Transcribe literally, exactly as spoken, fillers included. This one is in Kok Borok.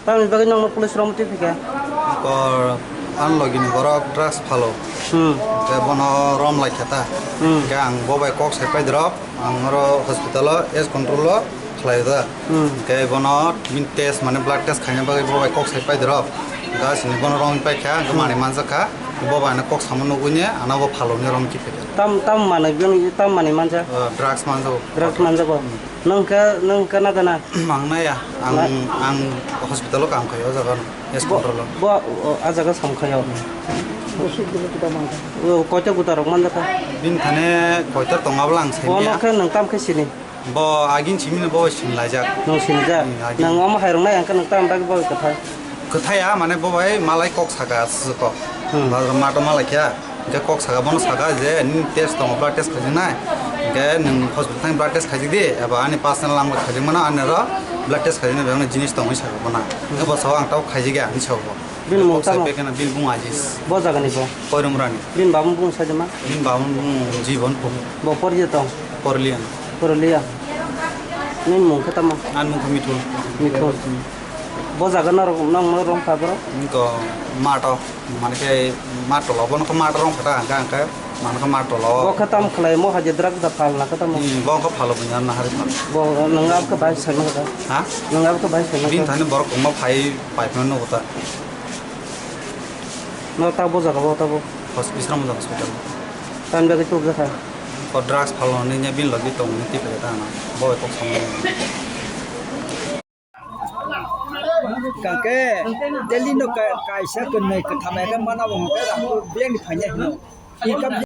Tamni bagwi nokno police rok muchung phika? Kor, ang logini borok drugs phalo. Hmm. Hwnkhe bono rom lai kha ta. Hmm. Hwnkhe ang bo bai kok sai pai drop, ang oro hospital o age control o khlai da. Hmm. Hwnkhe bono bini test, mane blood test khaina bagwi bo bai kok sai pai drop. Hwnkhe asini bono rom pai kha, hwnkhe hmm, manwi manjak kha. Bo bai ano kok samo nugwi ne, ano bo phalo ni rom kiphika. Tam, tam manwi, tam manwi manjak? Ah, drugs manjak. Drugs manjak bo? Hmm. Nwng khe, nwng khe na gana? Ang naiya. Ang, na- ang hospital o kam khai o jaga no. Age control o. Bo, o, a jaga sam khai o. Hmm. O, koita guta rok manjak kha? Bini thani koita tongo abla ang sai manya. Bono khe nwng tam khe sini? Bo agin simi no bo sini laijak. Nwng sini jak? Hmm, agin. Nwng omo hai rok nai ang khe nwng tam bagwi bo kwthai? Kwthai ya, mane bo bai malai kok saka se kok. Hmm. Ba mato malai kya. Hwnkhe kok saka, bono saka je nini test tongo, blood test khaijaknai. Hwnkhe nwng hospital thang blood test khaijak di, eba ani personal number khaijak mano, ani oro blood test khaijaknai bebak jinis tongwi saka bono. Hwnkhe bo sao ang tabuk khaijak ya hinwi sao bo. Bini mung tamo? Kok sai paikhe na bini bung Ajis. Bo jagani bo? Koirumrani. Bini babung bung saijama? Bini babung bung Jibon Phu. Bo porje tong? Porlian. Porlian. Nini mung khe tamo? Ani mung khe Mithun. Mithun. Hmm. Bo jaga norok, nokno rong kha borok? Nokno mato, mane khe mato lo, bono khe mato rong kha ta, hwnkhe, hwnkhe mane khe mato lo. Bo khe tam khlai mo, hai je drug da phalna khe tamo? Hmm, bo khe phalo bunya na hari phalo. Bo nwng abo khe bahai sai ma kha? Ha? Nwng abo khe bahai sai ma kha? Bini thani borok kwbangma phai, phai phano nugo ta. No ta bo jaga bo ta bo? Hos-, Bisramganj hospital. Tamni bagwi tubujak kha? Ko drugs phalno nini bini logi tongmani twi phai ta ano. Bo kok samani. Kangke daily no ka-, kaisa kwnwi kwtham ekhe mana bo hwnkhe rang biyangni phanya hino. Income